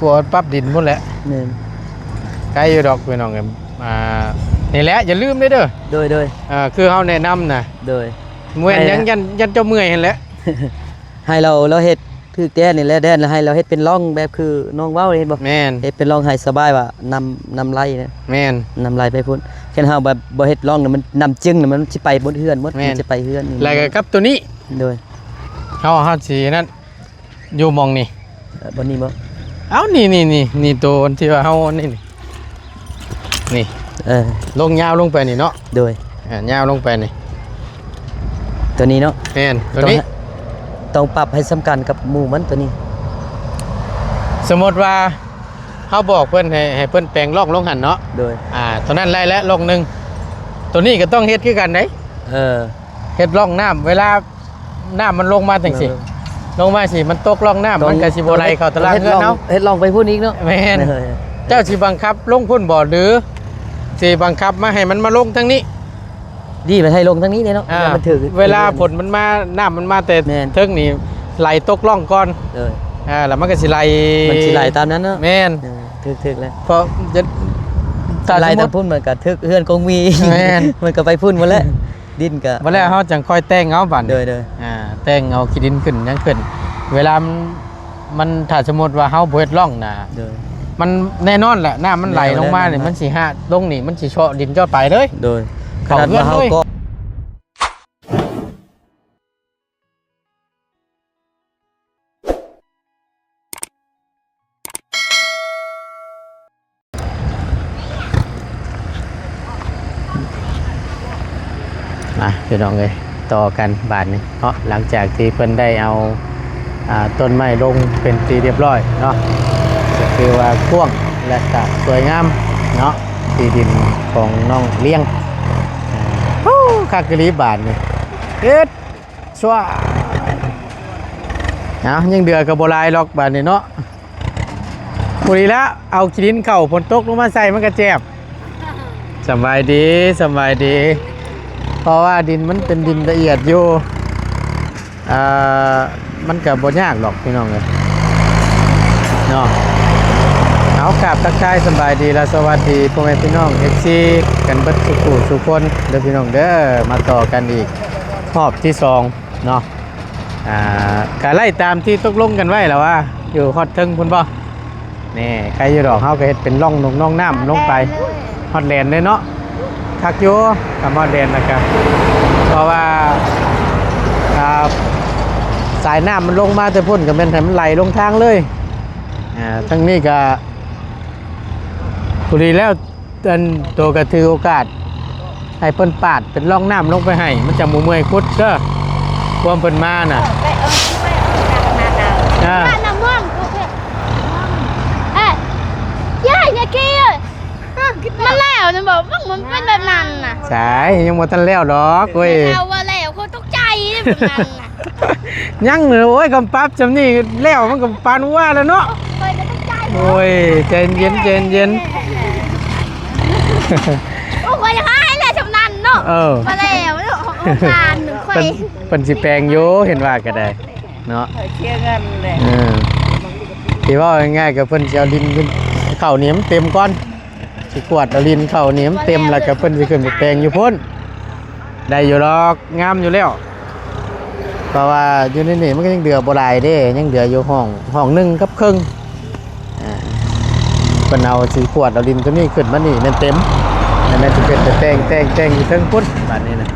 ກວດປັບດິນພຸ້ນແຫຼະ. ແມ່ນ. ໄກຢູ່ດອກພີ່ນ້ອງເອີຍ. ອ່າ ນີ້ແຫຼະ ຢ່າລືມເດີ. ໂດຍ ໂດຍ. ອ່າ ຄືເຮົາແນະນຳນະ. ໂດຍ. ແມ່ນຫຍັງ ໃຫ້ ຢ້ານ ຢ້ານເຈົ້າເມື່ອຍຫັ້ນແຫຼະ. ໃຫ້ລາວ ລາວເຮັດຖືກແດນນີ້ແຫຼະ ແດນ ແລ້ວໃຫ້ລາວເຮັດເປັນຮ່ອງແບບຄືນ້ອງເວົ້ານີ້ ເຫັນບໍ່? ແມ່ນ. ເຮັດເປັນຮ່ອງໃຫ້ສະບາຍວ່ານ້ຳ ນ້ຳໄຫຼນະ. ແມ່ນ. ນ້ຳໄຫຼໄປພຸ້ນ. ຄັນເຮົາແບບບໍ່ເຮັດຮ່ອງນະ ມັນ ນ້ຳຈຶງນະ ມັນຊິໄປໝົດເຮືອນໝົດ. ແມ່ນ. ມັນຊິໄປເຮືອນ. ແລ້ວກໍກັບໂຕນີ້. ໂດຍ. ເຮົາ ເຮົາຊິນັ້ນ ຢູ່ໝ່ອງນີ້. ເອີ ບ່ອນນີ້ບໍ່? ເອົ້າ ນີ້ ນີ້ ນີ້ ນີ້ ໂຕທີ່ວ່າເຮົາ ນີ້ ນີ້ ນີ້ ເອີ ລົງຍາວລົງໄປນີ້ເນາະ. ໂດຍ. ອ່າ ຍາວລົງໄປນີ້ ໂຕນີ້ເນາະ. ແມ່ນ ໂຕນີ້ ຕ້ອງ ຕ້ອງປັບໃຫ້ສ່ຳກັນກັບໝູ່ມັນ ໂຕນີ້. ສົມມຸດວ່າເຮົາບອກເພິ່ນໃຫ້ ໃຫ້ເພິ່ນແປງຮ່ອງລົງຫັ້ນເນາະ. ໂດຍ. ອ່າ ໂຕນັ້ນໄລ່ແລ້ວຮ່ອງໜຶ່ງ ໂຕນີ້ກໍຕ້ອງເຮັດຄືກັນເດ້. ເອີ ເຮັດຮ່ອງນ້ຳ ເວລາ ນ້ຳມັນລົງມາຈັ່ງຊີ້ ເອີ ລົງມາຊີ້ ມັນຕົກຮ່ອງນ້ຳ ຕ້ອງ ມັນກໍຊິບໍ່ໄຫຼເຂົ້າຕະຫຼາດເຮືອນເຮົາ. ເຮັດຮ່ອງໄປພຸ້ນອີກເນາະ. ແມ່ນ. ເອີ ເຈົ້າຊິບັງຄັບລົງພຸ້ນບໍ່ ຫຼືຊິບັງຄັບມາໃຫ້ມັນມາລົງທາງນີ້? ດີ ມັນໃຫ້ລົງທາງນີ້ເດ້ເນາະ. ອ່າ ມັນຖືກ ເວລາຝົນມັນມາ ນ້ຳມັນມາແຕ່ ແມ່ນ ເທິງນີ້ ໄຫຼຕົກຮ່ອງກ່ອນ. ເອີ ອ່າ ແລ້ວມັນກໍຊິໄຫຼ ມັນຊິໄຫຼຕາມນັ້ນເນາະ. ແມ່ນ. ເອີ ຖືກ ຖືກແລ້ວ ເພາະຈະ ຖ້າໄຫຼ ສົມມຸດ ທາງພຸ້ນມັນກໍຖືກເຮືອນກົງມີ. ແມ່ນ. ມັນກໍໄປພຸ້ນໝົດແລ້ວ. ດິນກະ ບັດແລ້ວເຮົາຈັ່ງຄ່ອຍແຕ່ງເອົາບັດ. ໂດຍ ໂດຍ. ອ່າ ແຕ່ງເອົາຂີ້ດິນຂຶ້ນຫຍັງຂຶ້ນ ເວລາມັນ ມັນ ຖ້າສົມມຸດວ່າເຮົາບໍ່ເຮັດຮ່ອງນະ. ໂດຍ. ມັນແນ່ນອນແຫຼະ ນ້ຳມັນໄຫຼລົງມານີ້ ແນ່ນອນ ມັນຊິຫາລົງນີ້ ມັນຊິເຊາະດິນເຈົ້າໄປເລີຍ. ໂດຍ. ເຂົ້າເຮືອນເລີຍ. ຂະໜາດວ່າເຮົາກໍ ມາ ພີ່ນ້ອງເອີຍ ຕໍ່ກັນບາດນີ້ເນາະ ຫຼັງຈາກທີ່ເພິ່ນໄດ້ເອົາ ອ່າ ຕົ້ນໄມ້ລົງເປັນທີ່ຮຽບຮ້ອຍເນາະ ກໍຖືວ່າກວ້າງ ແລະ ກະສວຍງາມເນາະ ທີ່ດິນຂອງນ້ອງລ້ຽງ. ໂອ້ ຄັກອີ່ຫຼີບາດນີ້ ເຮັດ ຊວາ ເອົາ ຍັງເດືອກໍບໍ່ຫຼາຍດອກບາດນີ້ເນາະ ພໍດີລະ ເອົາຂີ້ດິນເຂົ້າ ຝົນຕົກລົງມາໃສ່ມັນກໍແຈບ. ສະບາຍດີ ສະບາຍດີ ເພາະວ່າດິນມັນເປັນດິນລະອຽດຢູ່ ອ່າ ມັນກໍບໍ່ຍາກດອກພີ່ນ້ອງເອີຍເນາະ. ເອົາ ກາບທັກທາຍສະບາຍດີ ແລະ ສະຫວັດດີພໍ່ແມ່ພີ່ນ້ອງ ເອັຟຊີ ກັນເບິດສູ່ຜູ້ສູ່ຄົນເດີພີ່ນ້ອງເດີ ມາຕໍ່ກັນອີກຮອບທີສອງ ເນາະ ອ່າ ກະໄລ່ຕາມທີ່ຕົກລົງກັນໄວ້ແລ້ວວ່າ ຢູ່ຮອດເທິງພຸ້ນບໍ່? ນີ້ ໄກຢູ່ດອກ ເຮົາກະເຮັດເປັນຮ່ອງນ້ອງນ້ຳລົງໄປ ຮອດແລນເລີຍເນາະ ຄັກຢູ່ ກະຮອດແລນແລ້ວກະ ເພາະວ່າ ອ່າ ສາຍນ້ຳມັນລົງມາແຕ່ພຸ້ນ ກະແມ່ນໃຫ້ມັນໄຫຼລົງທາງເລີຍ ອ່າ ທາງນີ້ກະ ພໍດີແລ້ວ ອັນໂຕກໍຖືໂອກາດໃຫ້ເພິ່ນປາດເປັນຮ່ອງນ້ຳລົງໄປໃຫ້ ມັນຈະບໍ່ເມື່ອຍຂຸດເດີ ຄວາມເພິ່ນມານະ. ເອີ ໄປເອົາ ໄປເອົານ້ຳ ນ້ຳ ນ້ຳ ອ່າ ນ້ຳມ່ວງ ເອີ ຢາຍາເກ ມັນແລ້ວນັ້ນບໍ່ ມັນເປັນແບບນັ້ນນະ. ໃຊ່ ຍັງບໍ່ທັນແລ້ວດອກເວີຍ ເອົາວ່າແລ້ວ ໂຄດຕົກໃຈເດ້ ເປັນນັ້ນນະ. ຍັງເລີຍ ໂອ້ຍ ຄຳປັບຊ່ຳນີ້ແລ້ວ ມັນກໍປານວ່າແລ້ວເນາະ. ຂ້ອຍກໍຕົກໃຈ ໂອ້ຍ ໃຈເຢັນ ໃຈເຢັນ. ໂອ້ ຂ້ອຍຢາກໃຫ້ແລ້ວຊ່ຳນັ້ນເນາະ. ເອີ ມາແລ້ວເນາະ ໂອກາດໜຶ່ງຂ້ອຍ ເພິ່ນ ເພິ່ນຊິແປງຢູ່ ເຫັນວ່າກໍໄດ້ເນາະ ຂ້ອຍເສຍເງິນແຫຼະ. ເອີ ທີ່ເວົ້າງ່າຍໆ ກໍເພິ່ນຊິເອົາດິນເຂົ້ານີ້ມັນເຕັມກ່ອນ. ຊິກວດເອົາດິນເຂົ້ານີ້ມັນເຕັມ ແລ້ວກໍເພິ່ນຊິຂຶ້ນໄປແປງຢູ່ພຸ້ນ. ໄດ້ຢູ່ດອກ ງາມຢູ່ແລ້ວ ເພາະວ່າຢູ່ໃນນີ້ມັນກໍຍັງເຫຼືອບໍ່ຫຼາຍເດ້ ຍັງເຫຼືອຢູ່ຫ້ອງ ຫ້ອງໜຶ່ງກັບເຄິ່ງ. ອ່າ ເພິ່ນເອົາ ຊິກວດເອົາດິນຕົວນີ້ຂຶ້ນມານີ້ແມ່ນເຕັມ ແມ່ນຊິເປັນແຕ່ແຕ່ງ ແຕ່ງ ແຕ່ງຢູ່ເທິງພຸ້ນບາດນີ້ນະ.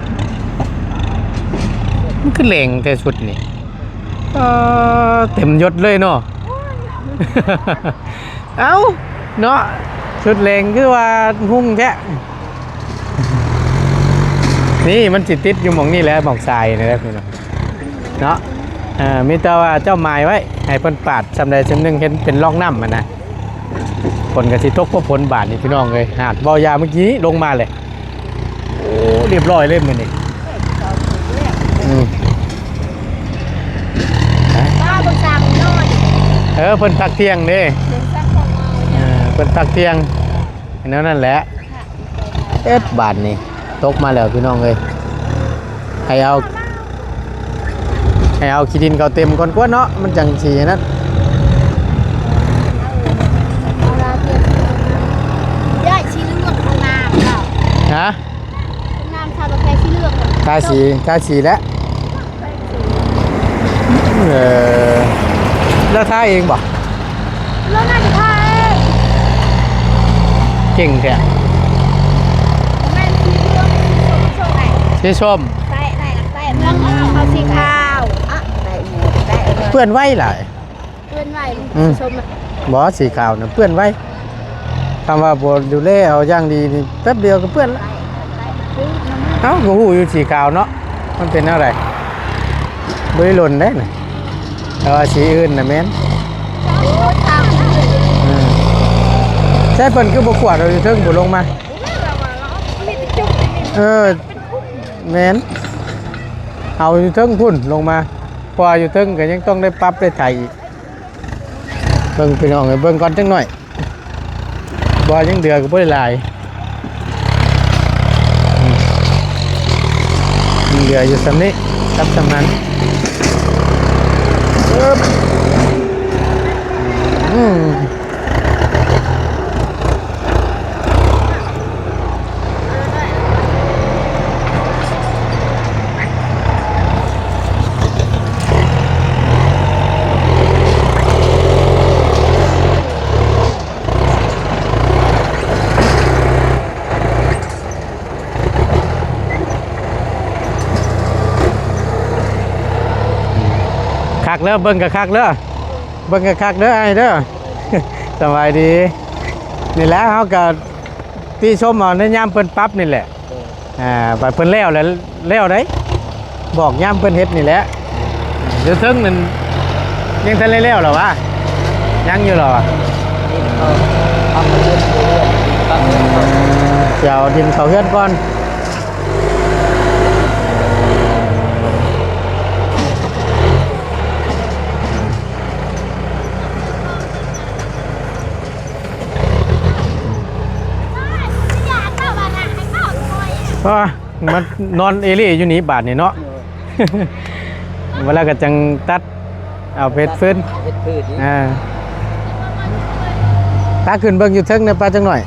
ມັນຄືແຫຼງແຕ່ຊຸດນີ້ ເອີ ເຕັມຍົດເລີຍເນາະ. ເອົ້າ ເນາະ ຊຸດແຫຼງຄືວ່າຮຸ່ງແທ້. ນີ້ມັນຊິຕິດຢູ່ໝ່ອງນີ້ແຫຼະ ໝ່ອງຊາຍນີ້ແຫຼະພີ່ນ້ອງເນາະ. ເອີ ມີແຕ່ວ່າເຈົ້າໝາຍໄວ້ ໃຫ້ເພິ່ນປາດຊ່ຳໃດຊ່ຳໜຶ່ງ ເຫັນເປັນຮ່ອງນ້ຳຫັ້ນນະ. ຝົນກໍຊິຕົກ ພໍຝົນບາດນີ້ພີ່ນ້ອງເອີຍ ຫາດເວົ້າຢ່າ ເມື່ອກີ້ລົງມາເລີຍ. ໂອ້ ຮຽບຮ້ອຍເລີຍມື້ນີ້. ອືມ ປ້າເບິ່ງຊ່າງນ້ອຍ ເອີ ເພິ່ນພັກທ່ຽງເດ້ ເພິ່ນຊ່າງນ້ອຍ ເອີ ເພິ່ນພັກທ່ຽງ ແນວນັ້ນແຫຼະ. ເອັດ ບາດນີ້ຕົກມາແລ້ວພີ່ນ້ອງເອີຍ ໃຫ້ເອົາ ໃຫ້ເອົາຂີ້ດິນເຂົ້າເຕັມກ່ອນກວ່າເນາະ ມັນຈັ່ງຊິນັ້ນ. ທາສີ ທາສີແລ້ວ. ເອີ ແລ້ວທາເອງບໍ່? ລາວໜ້າຈະທາເອງ. ເກັ່ງແທ້. ແມ່ນສີເຫຼືອງ ສີສົ້ມ ໃສ່ ໃສ່ເມືອງເຮົາ ເອົາສີຂາວ. ເປື້ອນໄວຫຼາຍ. ເປື້ອນໄວ. ອືມ ສີສົ້ມນະ. ບໍ່ ສີຂາວນະເປື້ອນໄວ. ຄຳວ່າບໍ່ດູແລເອົາຢ່າງດີນີ້ ແປັບດຽວກໍເປື້ອນລະ. ເອົ້າ ກໍຮູ້ຢູ່ສີຂາວເນາະ ມັນເປັນແນວໃດ. ບໍ່ໄດ້ຫຼົ່ນເດ້ນະ ແຕ່ວ່າສີອື່ນນະແມ່ນ. ເອີ ໃຊ້ເພິ່ນຄືບໍ່ກວາດເອົາຢູ່ເທິງພຸ້ນລົງມາ. ເອີ ແມ່ນ ເອົາຢູ່ເທິງພຸ້ນລົງມາ ເພາະວ່າຢູ່ເທິງກໍຍັງຕ້ອງໄດ້ປັບໄດ້ໄຖອີກ. ເບິ່ງພີ່ນ້ອງເອີຍ ເບິ່ງກ່ອນຈັກໜ້ອຍ ບໍ່ ຍັງເຫຼືອກໍບໍ່ໄດ້ຫຼາຍ. ອືມ ຍັງເຫຼືອຢູ່ສ່ຳນີ້ກັບສ່ຳນັ້ນ. ອືມ. ຄັກເດີ ເບິ່ງກໍຄັກເດີ ເບິ່ງຄັກໆເດີອ້າຍເດີ. ສະບາຍດີ. ນີ້ແຫຼະ ເຮົາກໍຕິຊົມເອົາໃນຍາມເພິ່ນປັບນີ້ແຫຼະ. ອ່າ ບັດເພິ່ນແລ້ວແລ້ວ ແລ້ວໃດ໋ ບອກຍາມເພິ່ນເຮັດນີ້ແຫຼະ. ຢູ່ເທິງນັ້ນຍັງທັນໄດ້ແລ້ວລະຫວາ? ຍັງຢູ່ລະຫວາ? ອືມ ຊິເອົາດິນເຂົ້າເຮືອນກ່ອນ. ອ້າ ມານອນເອເລ່ຢູ່ນີ້ບາດນີ້ເນາະ. ເອີ ເວລາກໍຈັ່ງຕັດ ເອົາເຮັດຟືນ ເຮັດຟືນນີ້ ອ່າ ຕາຂຶ້ນເບິ່ງຢູ່ເທິງແດ່ປາຈັກໜ້ອຍ.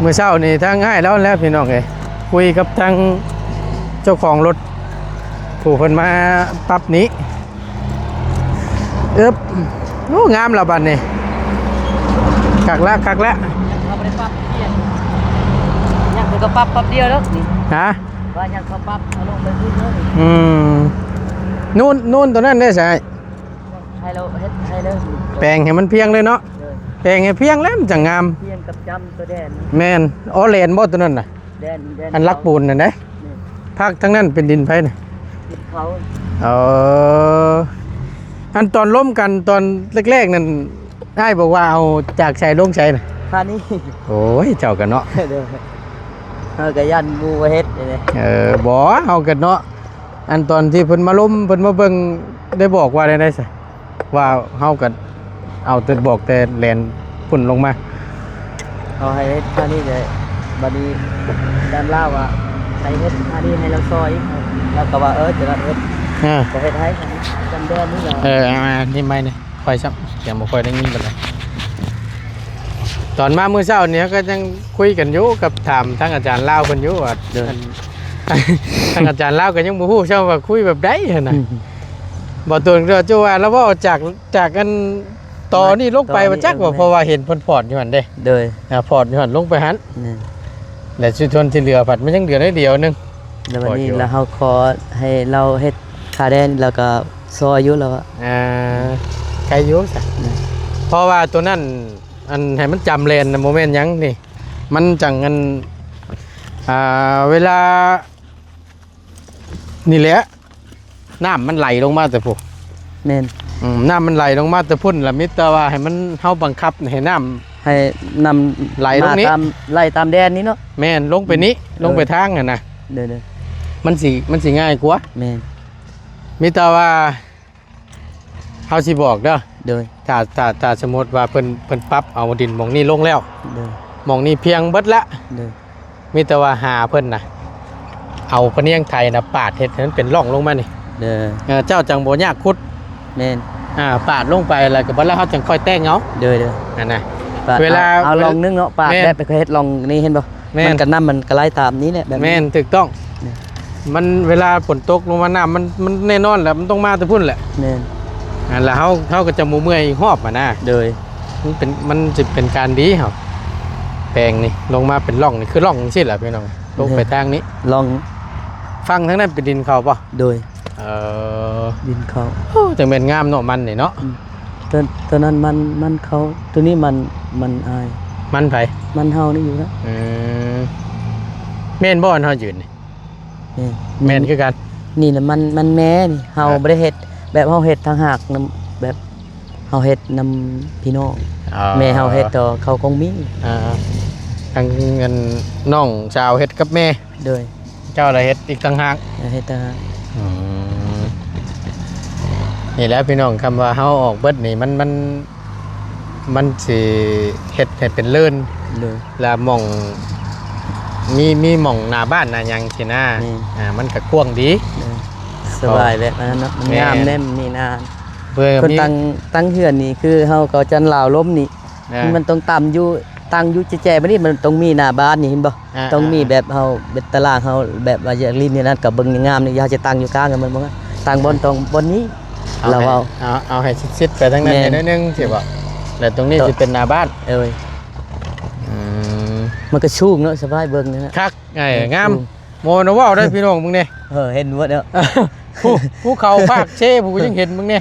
ມື້ເຊົ້ານີ້ທາງອ້າຍລາວແຫຼະພີ່ນ້ອງເອີຍ ຄຸຍກັບທາງເຈົ້າຂອງລົດ ຜູ້ເພິ່ນມາປັບນີ້. ອຶບ ໂອ້ ງາມລະບັດນີ້ ຄັກລະ ຄັກລະ. ຍັງເຂົາບໍ່ໄດ້ປັບ ຍັງເຂົາກໍປັບ ປັບດຽວດອກນີ້ ຮະ? ວ່າຍັງເຂົາປັບ ເອົາລົງໄປພື້ນເລີຍ. ອືມ ນູນ ນູນຕົວນັ້ນເດ້ຊະ ໃຫ້ລາວເຮັດໃຫ້ເລີຍ ແປງໃຫ້ມັນພຽງເລີຍເນາະ. ໂດຍ ແປງໃຫ້ພຽງແລ້ວມັນຈັ່ງງາມ ພຽງກັບຈຳຕົວແດນ. ແມ່ນ ອໍ ແລນບໍ່ຕົວນັ້ນນະ? ແດນ ແດນ ອັນຫຼັກປູນນັ້ນເດ້. ແມ່ນ ພາກທາງນັ້ນເປັນດິນໃຜນະ? ດິນເຂົາ. ເອີ ອັນຕອນລົມກັນຕອນແລກໆນັ້ນ ອ້າຍບອກວ່າເອົາຈາກໃສລົງໃສນະ? ທ່ານີ້. ໂອ້ຍ ເຈົ້າກໍເນາະ. ໂດຍ ເຮົາກໍຢ້ານໝູ່ບໍ່ເຮັດເດ້. ເອີ ບໍ່ ເຮົາກໍເນາະ ອັນຕອນທີ່ເພິ່ນມາລົມ ເພິ່ນມາເບິ່ງ ໄດ້ບອກວ່າແນວໃດຊະ? ວ່າເຮົາກໍເອົາແຕ່ ບອກແຕ່ແລນພຸ້ນລົງມາ. ເຂົາໃຫ້ເຮັດທ່ານີ້ແຫຼະ ບັດນີ້ອາຈານລາວວ່າໃຫ້ເຮັດທ່ານີ້ໃຫ້ລາວຊ່ອຍ ລາວກໍວ່າ ເອີ ຈະເຮັດ ອ່າ ຈະເຮັດໃຫ້ ຈຳແດນນີ້ແຫຼະ. ເອີ ອ່າ ນີ້ໄມນີ້ ຂ້ອຍຊ້ຳສຽງບໍ່ຄ່ອຍໄດ້ຍິນປານໃດ. ຕອນມາມື້ເຊົ້ານີ້ເຮົາກໍຍັງຄຸຍກັນຢູ່ ກັບຖາມທາງອາຈານລາວເພິ່ນຢູ່ວ່າ ໂດຍ ອັນ ທາງອາຈານລາວກໍຍັງບໍ່ຮູ້ຊ້ຳວ່າຄຸຍແບບໃດຫັ້ນນະ. ອືມ ບໍ່ຕົວນກໍຈື່ວ່າລາວເວົ້າຈາກ ຈາກອັນຕໍ່ນີ້ລົງໄປ ຕໍ່ນີ້ ວ່າຈັກວ່າ ແມ່ນ ເພາະວ່າເຫັນເພິ່ນພອດຢູ່ຫັ້ນເດ້. ໂດຍ ອ່າ ພອດຢູ່ຫັ້ນລົງໄປຫັ້ນ. ແມ່ນ ແລະ ສ່ວນທີ່ເຫຼືອພັດມັນຍັງເຫຼືອໜ້ອຍດຽວໜຶ່ງ. ແລ້ວບັດນີ້ ພໍຢູ່ ລະເຮົາຂໍໃຫ້ລາວເຮັດຄາແດນ ແລ້ວກໍຊ່ອຍຢູ່ລະວ່າ. ອ່າ ໄກຢູ່ຊະ. ແມ່ນ ເພາະວ່າຕົວນັ້ນ ອັນໃຫ້ມັນຈຳແລນນະ ບໍ່ແມ່ນຫຍັງນີ້ ມັນຈັ່ງອັນ ອ່າ ເວລາ ນີ້ແຫຼະ ນ້ຳມັນໄຫຼລົງມາແຕ່ພຸ້ນ. ແມ່ນ ອືມ ນ້ຳມັນໄຫຼລົງມາແຕ່ພຸ້ນ ລະມີແຕ່ວ່າໃຫ້ມັນ ເຮົາບັງຄັບໃຫ້ນ້ຳ ໃຫ້ນ້ຳໄຫຼລົງນີ້ ຕາມ ໄຫຼຕາມແດນນີ້ເນາະ. ແມ່ນ ລົງໄປນີ້ ເອີ ລົງໄປທາງຫັ້ນນະ. ໂດຍໆ ມັນຊິ ມັນຊິງ່າຍກວ່າ. ແມ່ນ ມີແຕ່ວ່າ ເຮົາຊິບອກເດີ. ໂດຍ ຖ້າ ຖ້າ ຖ້າສົມມຸດວ່າເພິ່ນ ເພິ່ນປັບເອົາດິນໝ່ອງນີ້ລົງແລ້ວ ໂດຍ ໝ່ອງນີ້ພຽງເບິດລະ. ໂດຍ ມີແຕ່ວ່າຫາເພິ່ນນະ ເອົາພະນຽງໄຖນະ ປາດເຮັດໃຫ້ມັນເປັນຮ່ອງລົງມານີ້. ໂດຍ ເອີ ເຈົ້າຈັ່ງບໍ່ຍາກຂຸດ. ແມ່ນ ອ່າ ປາດລົງໄປແລ້ວກໍບັດແລ້ວເຮົາຈັ່ງຄ່ອຍແຕ່ງເອົາ. ໂດຍໆ ຫັ້ນນະ ປາດ ເວລາ ເອົາ ເອົາຮ່ອງໜຶ່ງເນາະ ປາດ ແມ່ນ ແບບໄປເຮັດຮ່ອງນີ້ ເຫັນບໍ່? ແມ່ນ ມັນກໍນ້ຳມັນກໍໄຫຼຕາມນີ້ແຫຼະ ແບບນີ້. ແມ່ນ ຖືກຕ້ອງ. ນີ້ ມັນເວລາຝົນຕົກລົງມາ ນ້ຳມັນ ມັນແນ່ນອນແຫຼະ ມັນຕ້ອງມາແຕ່ພຸ້ນແຫຼະ. ແມ່ນ. ອ່າ ແລ້ວເຮົາ ເຮົາກໍຈະບໍ່ເມື່ອຍຮອບຫັ້ນນະ. ໂດຍ. ມັນເປັນ ມັນຊິເປັນການດີເຮົາ ແປງນີ້ລົງມາເປັນຮ່ອງນີ້ ຄືຮ່ອງຈັ່ງຊີ້ແຫຼະພີ່ນ້ອງ ລົງໄປທາງນີ້ ແມ່ນ ຮ່ອງ. ຝັ່ງທາງນັ້ນເປັນດິນເຂົາບໍ່? ໂດຍ. ເອີ ດິນເຂົາ. ໂອ້ ຈັ່ງແມ່ນງາມເນາະ ມັນນີ້ເນາະ. ອືມ ຕົວ ຕົວນັ້ນມັນ ມັນເຂົາ ຕົວນີ້ມັນ ມັນອ້າຍ. ມັນໃຜ? ມັນເຮົານີ້ຢູ່ນະ. ອືມ ແມ່ນບໍ່ອັນເຮົາຢືນນີ້? ແມ່ນ ແມ່ນຄືກັນ. ນີ້ນະມັນ ມັນແມ່ນີ້ ເຮົາ ເອີ ບໍ່ໄດ້ເຮັດ ແບບເຮົາເຮັດຕ່າງຫາກນຳ ແບບເຮົາເຮັດນຳພີ່ນ້ອງ. ອໍ ແມ່ເຮົາເຮັດຕໍ່ເຂົາກົງມີ. ອ່າ ທາງອັນນ້ອງສາວເຮັດກັບແມ່. ໂດຍ. ເຈົ້າລະເຮັດອີກຕ່າງຫາກ. ເຮັດຕ່າງຫາກ. ອືມ ນີ້ແຫຼະພີ່ນ້ອອງ ຄຳວ່າເຮົາອອກເບິດນີ້ ມັນ ມັນ ມັນຊິເຮັດໃຫ້ເປັນເລີນ. ໂດຍ. ລະໝ່ອງ ມີ ມີໝ່ອງໜ້າບ້ານໜ້າຫຍັງຊີ້ນະ. ແມ່ນ. ອ່າ ມັນກະກວ້າງດີ. ໂດຍ. ສະບາຍແບບນັ້ນເນາະ ມັນ ແມ່ນ ງາມແດ່ ມີໜ້າ ເພື່ອເພິ່ນ ມີ ຕັ້ງ ຕັ້ງເຮືອນນີ້ ຄືເຮົາກໍຈັນລາວລົມນີ້. ອ່າ ມັນຕ້ອງຕຳຢູ່ ຕັ້ງຢູ່ແຈໆ ບາດນີ້ມັນຕ້ອງມີໜ້າບ້ານນີ້ ເຫັນບໍ່? ອ່າ ຕ້ອງມີ ອ່າ ແບບເຮົາ ແບບຕາລາງເຮົາ ແບບວ່າຢາກຫຼິ້ນແນວນັ້ນ ກໍເບິ່ງງາມນີ້ ຢ່າຈະຕັ້ງຢູ່ກາງ ມັນບໍ່ງາມ ຕັ້ງບ່ອນ ຕ້ອງບ່ອນນີ້. ເອົາ ເຮົາ ໃຫ້ ເອົາ ເອົາໃຫ້ຊິດໆ ໄປທາງນັ້ນ ແມ່ນ ໜ້ອຍໜຶ່ງ ຊິບໍ່ ແລ້ວຕົງນີ້ຊິເປັນໜ້າບ້ານ. ເອີຍ ອືມ ມັນກໍສູງເນາະ ສະບາຍເບິ່ງນະ ຄັກ ເອີຍ ງາມ ສູງ. ບໍ່ນະ ເວົ້າໄດ້ພີ່ນ້ອງເບິ່ງແດ່. ເອີ ເຫັນໝົດແລ້ວ ພູ ພູເຂົາພາກເຊ ຜູ້ຍັງເຫັນເບິ່ງແດ່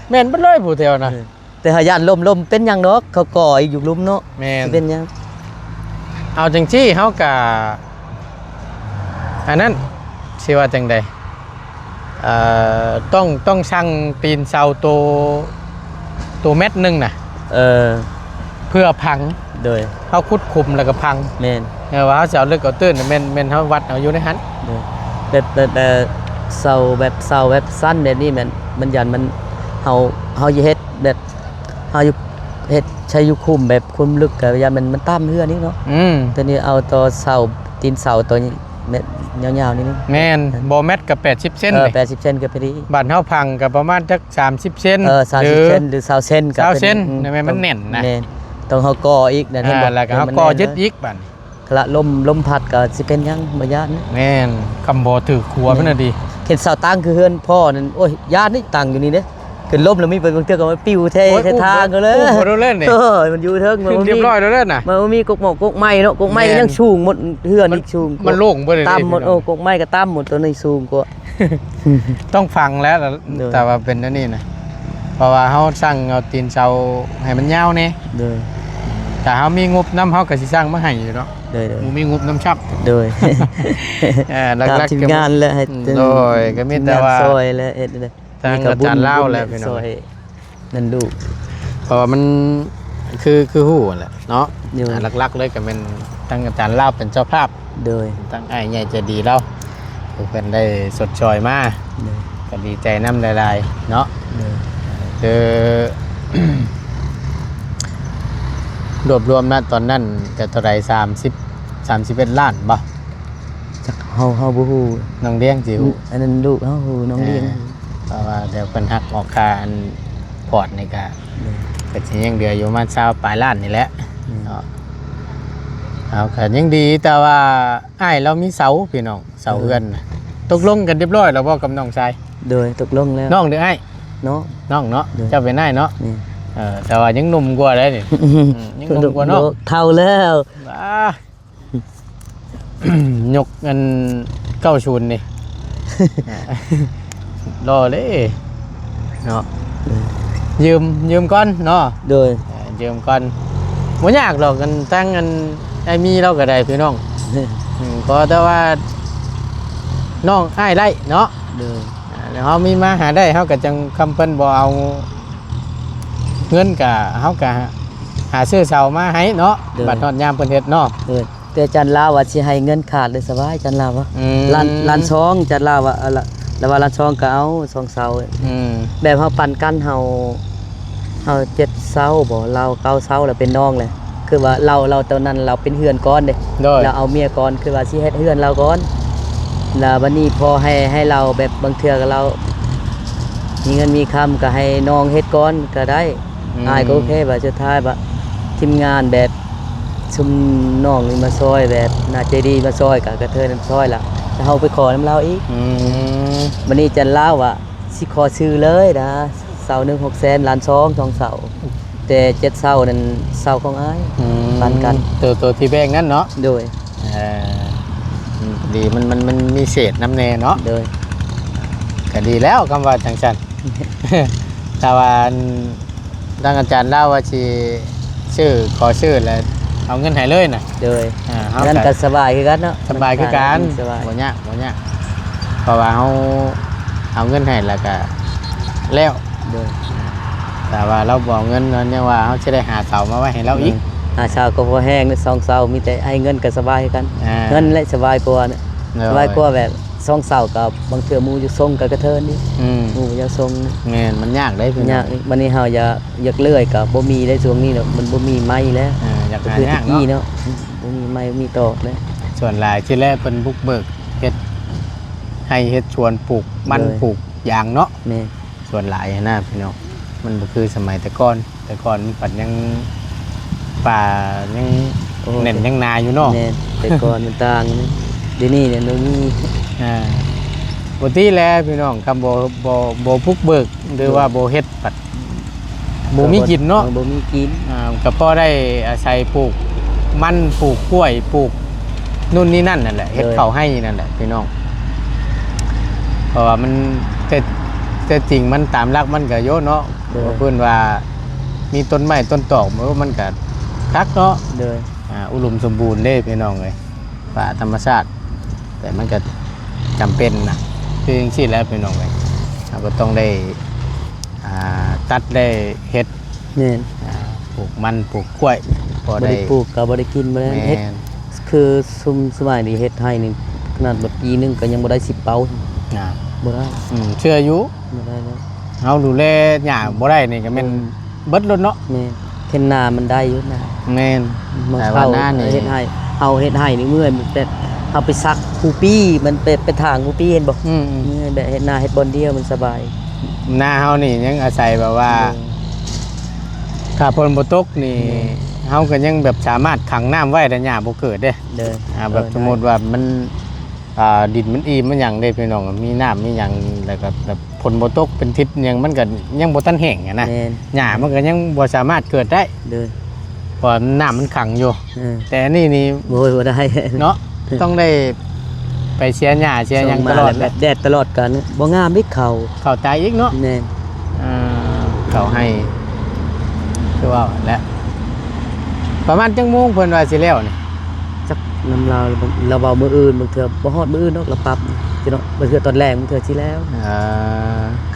ແມ່ນເບິດເລີຍຜູ້ແຖວນະ. ເອີ ແຕ່ຫາຢ້ານລົມ ລົມເປັນຫຍັງດອກ ເຂົາກໍ່ອີກຢູ່ລຸ່ມເນາະ. ແມ່ນ. ຊິເປັນຫຍັງ? ເອົາຈັ່ງຊີ້ ເຮົາກະ ອັນນັ້ນ ຊິວ່າຈັ່ງໃດ ເອີ ຕ້ອງ ຕ້ອງສັ່ງຕີນເສົາໂຕ ໂຕແມັດໜຶ່ງນະ. ເອີ ເພື່ອຝັງ. ໂດຍ. ເຮົາຂຸດຂຸມແລ້ວກໍຝັງ. ແມ່ນ. ເອີ ວ່າເຮົາຊິເອົາເລິກເອົາຕື້ນ ແມ່ນ ແມ່ນເຮົາວັດເອົາຢູ່ໃນຫັ້ນ. ໂດຍ. ແບບ ແບບ ແບບເສົາ ແບບເສົາແບບສັ້ນແບບນີ້ ແມ່ນ ມັນຢ້ານມັນ ເຮົາ ເຮົາຈະເຮັດ ແບບເຮົາຢູ່ເຮັດໃສ່ຢູ່ຂຸມແບບຂຸມເລິກ ກະຢ້ານມັນ ມັນຕຳເຮືອນອີກເນາະ. ອືມ ໂຕນີ້ເອົາຕໍ່ເສົາ ຕີນເສົາໂຕນີ້ແມ່ນຍາວໆ ນີ້. ແມ່ນ. ບໍ່ແມັດກໍແປດສິບເຊັນ. ເອີ ແປດສິບເຊັນກໍພໍດີ. ບາດເຮົາຝັງກໍປະມານຈັກສາມສິບເຊັນ. ເອີ ສາມສິບເຊັນ ຫຼື ຊາວເຊັນກໍເປັນ. ຊາວເຊັນ. ອືມ ແມ່ນ ມັນແໜ້ນນະ. ແມ່ນ. ຕ້ອງເຮົາກໍ່ອີກນະ. ອ່າ ເຫັນບໍ່? ແລ້ວກໍເຮົາກໍ່ຍຶດອີກບາດນີ້. ຄັນລະລົມ ລົມພັດກໍຊິເປັນຫຍັງ ບໍ່ຢ້ານ. ແມ່ນ. ຄຳບໍ່ຖືກຂົວ ແມ່ນ ມັນນະດີ. ເຫັນເສົາຕັ້ງຄືເຮືອນພໍ່ນັ້ນ ໂອ້ຍ ຢ້ານນີ້ ຕັ້ງຢູ່ນີ້ເດ້ ຂຶ້ນລົມແລ້ວມີ ບາງເທື່ອກໍມັນປິວແທ້ ໂອ້ຍ ແທ້ທາງກໍເລີຍ. ໂອ້ ບໍ່ໄດ້ເລີຍນີ້ ເອີ ມັນຢູ່ເທິງ ມັນບໍ່ມີ ຮຽບຮ້ອຍແລ້ວເລີຍນະ. ມັນບໍ່ມີກົກໝໍ້ກົກໄມ້ເນາະ ກົກໄມ້ ແມ່ນ ຍັງສູງໝົດ ເຮືອນອີກສູງ ມັນໂລ່ງເບິດເລີຍ. ຕ່ຳໝົດ. ໂອ້ ກົກໄມ້ກໍຕ່ຳໝົດ ໂຕນີ້ສູງກວ່າ. ຕ້ອງຝັງແລ້ວ ໂດຍ ແຕ່ວ່າເປັນອັນນີ້ນະ ເພາະວ່າເຮົາສັ່ງເອົາຕີນເສົາໃຫ້ມັນຍາວແດ່. ໂດຍ. ຖ້າເຮົາມີງົບນຳ ເຮົາກໍຊິສັ່ງມາໃຫ້ຢູ່ເນາະ. ໂດຍໆ. ບໍ່ມີງົບນຳຊ້ຳ. ໂດຍ. ເອີ ຫຼັກໆ ຕາມທີມງານແຫຼະ ໃຫ້ ໂດຍ ກໍມີແຕ່ວ່າ ທີມງານຊ່ອຍແຫຼະ ເຮັດເລີຍ. ທາງອາຈານລາວແຫຼະພີ່ນ້ອງ ຊ່ອຍນັ້ນລູກ ເພາະວ່າມັນ ຄື ຄືຮູ້ຫັ້ນແຫຼະເນາະ. ໂດຍ. ອ່າ ຫຼັກໆເລີຍກໍແມ່ນທາງອາຈານລາວເປັນເຈົ້າພາບ. ໂດຍ. ທາງອ້າຍໃຫຍ່ໃຈດີລາວ ເພິ່ນໄດ້ຊົດຊ່ອຍມາ. ໂດຍ. ກໍດີໃຈນຳຫຼາຍໆເນາະ. ໂດຍ. ຄື ລວບລວມນະຕອນນັ້ນກໍເທົ່າໃດ ສາມສິບ ສາມສິບເອັດລ້ານບໍ່? ຈັກ ເຮົາ ເຮົາບໍ່ຮູ້. ນ້ອງລ້ຽງຊິຮູ້. ອືມ ອັນນັ້ນລູກເຮົາຮູ້ ນ້ອງລ້ຽງ. ອ່າ ເພາະວ່າດຽວເພິ່ນຫັກອອກຄ່າອັນພອດນີ້ກະ ໂດຍ ກໍຊິຍັງເຫຼືອຢູ່ປະມານຊາວປາຍລ້ານນີ້ແຫຼະ. ອືມ ເນາະ. ເອົາ ກໍຍັງດີ ແຕ່ວ່າອ້າຍລາວມີເສົາພີ່ນ້ອງ ເສົາເຮືອນນະ. ເອີ ຕົກລົງກັນຮຽບຮ້ອຍແລ້ວບໍ່ກັບນ້ອງຊາຍ? ໂດຍ ຕົກລົງແລ້ວ. ນ້ອງຫຼືອ້າຍ? ນ້ອງ. ນ້ອງເນາະ. ໂດຍ. ເຈົ້າເປັນອ້າຍເນາະ. ແມ່ນ. ເອີ ແຕ່ວ່າຍັງໜຸ່ມກວ່າໄດ໋ນີ້. ອືມ ອືມ ຍັງໜຸ່ມກວ່ານ້ອງ. ເຖົ້າແລ້ວ. ວ້າ ຍົກອັນເກົ້າສູນນີ້ ລໍເລີຍເນາະ. ເອີ ຢືມ ຢືມກ່ອນເນາະ. ໂດຍ. ເອີ ຢືມກ່ອນ ບໍ່ຍາກດອກ. ອັນ ທາງອັນອ້າຍມີລາວກໍໄດ້ພີ່ນ້ອງ. ເອີ ອືມ ຂໍແຕ່ວ່ານ້ອງອ້າຍໄດ້ເນາະ. ໂດຍ. ອ່າ ແລ້ວເຮົາມີມາຫາໄດ້ ເຮົາກໍຈັ່ງ ຄຳເພິ່ນບໍ່ເອົາເງິນ ກະ ເຮົາກະຫາຊື້ເສົາມາໃຫ້ເນາະ. ໂດຍ. ບັດຮອດຍາມເພິ່ນເຮັດເນາະ. ໂດຍ. ແຕ່ຈັນລາວວ່າຊິໃຫ້ເງິນຂາດເລີຍ ສະບາຍ ຈັນລາວວ່າ. ອືມ ລ້ານ ລ້ານສອງ ຈັນລາວວ່າ ເອົາລະ ລາວວ່າລ້ານສອງກໍເອົາ ສອງເສົາ. ອືມ ແບບເຮົາປັນກັນ ເຮົາ ເຮົາເຈັດເສົາບໍ ລາວເກົ້າເສົາ ແລ້ວເປັນນ້ອງແຫຼະ. ຄືວ່າລາວ ລາວຕອນນັ້ນລາວເປັນເຮືອນກ່ອນເດ້. ໂດຍ. ລາວເອົາເມຍກ່ອນ ຄືວ່າຊິເຮັດເຮືອນລາວກ່ອນ ແລ້ວບັດນີ້ພໍໃຫ້ ໃຫ້ລາວ ແບບບາງເທື່ອກໍລາວມີເງິນມີຄຳ ກໍໃຫ້ນ້ອງເຮັດກ່ອນກໍໄດ້. ອືມ ອ້າຍກໍໂອເຄ ບາດສຸດທ້າຍບາດທີມງານແບບຊຸມນ້ອງນີ້ມາຊ່ອຍ ແບບໜ້າໃຈດີມາຊ່ອຍ ກະກະເທີຍນັ້ນຊ່ອຍລະ. ເຮົາໄປຂໍນຳລາວອີກ. ອືມ ບັດນີ້ຈັນລາວວ່າຊິຂໍຊື້ເລີຍນະ ເສົາໜຶ່ງຫົກແສນ ລ້ານສອງ ສອງເສົາ ແຕ່ເຈັດເສົານັ້ນເສົາຂອງອ້າຍ. ອືມ ປັນກັນ ໂຕ ໂຕທີ່ແບ່ງນັ້ນເນາະ. ໂດຍ. ເອີ ອືມ ດີ ມັນ ມັນ ມັນມີເສດນຳແດ່ເນາະ. ໂດຍ. ກໍດີແລ້ວ ຄຳວ່າຈັ່ງຊັ້ນ ຖ້າວ່າອັນ ທາງອາຈານລາວວ່າຊິຊື້ ຂໍຊື້ແລ້ວເອົາເງິນໃຫ້ເລີຍນະ. ໂດຍ. ອ່າ ເຮົາ ນັ້ນກໍ ກໍສະບາຍຄືກັນເນາະ ສະບາຍຄືກັນ ມັນສະບາຍ ບໍ່ຍາກ ບໍ່ຍາກ ເພາະວ່າເຮົາເອົາເງິນໃຫ້ແລ້ວກໍແລ້ວ. ໂດຍ. ຖ້າວ່າລາວບໍ່ເອົາເງິນ ແນວວ່າເຮົາຊິໄດ້ຫາເສົາມາໄວ້ໃຫ້ລາວອີກ. ອືມ ຫາເສົາກໍພໍແຮງ ສອງເສົາ ມີແຕ່ໃຫ້ເງິນກໍສະບາຍຄືກັນ. ອ່າ ເງິນແຫຼະສະບາຍກວ່ານະ. ໂດຍ. ສະບາຍກວ່າແບບ ສອງເສົາກໍບາງເທື່ອໝູ່ຢາກສົ່ງກໍກະເທີນນີ້. ອືມ ໝູ່ຢາກສົ່ງ. ແມ່ນ ມັນຍາກເດ້ພີ່ນ້ອງ. ຍາກ. ບັດນີ້ເຮົາຢາກ ຢາກເລື່ອຍກໍບໍ່ມີແລ້ວ ຊ່ວງນີ້ເນາະ ມັນບໍ່ມີໄມ້ແລ້ວ. ເອີ ຢາກຫາຍາກເນາະ ແຕ່ກີ້ເນາະ ບໍ່ມີໄມ້ ບໍ່ມີຕອກແລ້ວ. ສ່ວນຫຼາຍທີ່ແລກເພິ່ນບຸກເບີກເຮັດໄຮ່ເຮັດສວນ ປູກມັນ ໂດຍ ປູກຢາງເນາະ. ແມ່ນ. ສ່ວນຫຼາຍຫັ້ນນະພີ່ນ້ອງ ມັນບໍ່ຄືສະໄໝແຕ່ກ່ອນ. ແຕ່ກ່ອນມັນພັດຍັງ ປ່າຍັງ ໂອ້ ແໜ້ນຍັງໜາຢູ່ເນາະ. ແມ່ນ ແຕ່ກ່ອນມັນຕ່າງ ດຽວນີ້ແຫຼະບໍ່ມີ. ອ່າ ປົກກະຕິແຫຼະພີ່ນ້ອງ ຄຳບໍ່ ບໍ່ ບໍ່ບຸກເບີກ ຫຼືວ່າ ໂດຍ ບໍ່ເຮັດ ບັດບໍ່ມີກິນເນາະ. ເອີ ບໍ່ມີກິນ. ອ່າ ກໍພໍໄດ້ອາໄສປູກມັນ ປູກກ້ວຍ ປູກ ໂນ່ນນີ້ນັ້ນນັ້ນແຫຼະ ເຮັດ ໂດຍ ເຂົ້າໄຮ່ນັ້ນແຫຼະພີ່ນ້ອງ. ເພາະວ່າມັນ ແຕ່ ແຕ່ຈິງມັນຕາມຫຼັກມັນກໍໂຍເນາະ. ໂດຍ. ເພິ່ນວ່າມີຕົ້ນໄມ້ຕົ້ນຕອກ ໂອ້ ມັນກໍຄັກເນາະ. ໂດຍ. ອ່າ ອຸດົມສົມບູນເດ້ພີ່ນ້ອງເອີຍ ປ່າທຳມະຊາດ ແຕ່ມັນກໍຈຳເປັນນະ ຄືຈັ່ງຊີ້ແຫຼະພີ່ນ້ອງເອີຍ ເຮົາກໍຕ້ອງໄດ້ ອ່າ ຕັດໄດ້ເຮັດ. ແມ່ນ. ອ່າ ປູກມັນ ປູກກ້ວຍ ພໍໄດ້ ບໍ່ໄດ້ປູກກໍບໍ່ໄດ້ກິນ ບໍ່ໄດ້ເຮັດ. ແມ່ນ. ຄືຊຸມສະໄໝນີ້ເຮັດໄຮ່ນີ້ ຂະໜາດວ່າປີໜຶ່ງກໍຍັງບໍ່ໄດ້ສິບເປົາ. ອ່າ ບໍ່ໄດ້. ອືມ ເຊື່ອຢູ່. ບໍ່ໄດ້ແລ້ວ ເຮົາດູແລຫຍ້າບໍ່ໄດ້ນີ້ກໍແມ່ນ ອືມ ເບິດໂລດເນາະ. ແມ່ນ ເຫັນນາມັນໄດ້ຢູ່ນະ. ແມ່ນ. ມາ ແຕ່ວ່າ ເຂົ້າ ນານີ້ ເຮັດໄຮ່ ເຮົາເຮັດໄຮ່ນີ້ເມື່ອຍ ແບບເຮົາໄປສັກຄູ່ປີ ມັນໄປ ໄປຖາງຄູ່ປີ ເຫັນບໍ່? ອືມໆ ເມື່ອຍ ແບບເຮັດນາເຮັດບ່ອນດຽວມັນສະບາຍ. ນາເຮົານີ້ຍັງອາໄສແບບວ່າ ໂດຍ ຖ້າຝົນບໍ່ຕົກນີ້ ແມ່ນ ເຮົາກໍຍັງແບບສາມາດຂັງນ້ຳໄວ້ ແຕ່ຫຍ້າບໍ່ເກີດເດ້. ໂດຍ. ອ່າ ແບບ ເອີ ສົມມຸດວ່າມັນ ອ່າ ດິນມັນອີ່ມມັນຫຍັງເດ້ພີ່ນ້ອງ ມີນ້ຳມີຫຍັງ ແລ້ວກໍແບບຝົນບໍ່ຕົກເປັນທິດຫຍັງ ມັນກໍຍັງບໍ່ທັນແຫ້ງຫັ້ນນະ. ແມ່ນ. ຫຍ້າມັນກໍຍັງບໍ່ສາມາດເກີດໄດ້. ໂດຍ. ເພາະວ່ານ້ຳມັນຂັງຢູ່. ເອີ ແຕ່ອັນນີ້ນີ້ ໂອ້ຍ ບໍ່ໄດ້ເນາະ ຕ້ອງໄດ້ໄປເສຍຫຍ້າເສຍຫຍັງຕະຫຼອດ. ແບບແດດຕະຫຼອດກໍບໍ່ງາມອີກ ເຂົ້າ ເຂົ້າຕາຍອີກເນາະ. ແມ່ນ. ອ່າ ເຂົ້າໄຮ່ ຄືວ່າແຫຼະ ປະມານຈັກໂມງເພິ່ນວ່າຊິແລ້ວນີ້? ຈັກນຳລາວ ລາວເວົ້າມື້ອື່ນ ບາງເທື່ອບໍ່ຮອດມື້ອື່ນດອກ ລາວປັບ ຊິເນາະ ບາງເທື່ອຕອນແລງ ບາງເທື່ອຊິແລ້ວ. ເອີ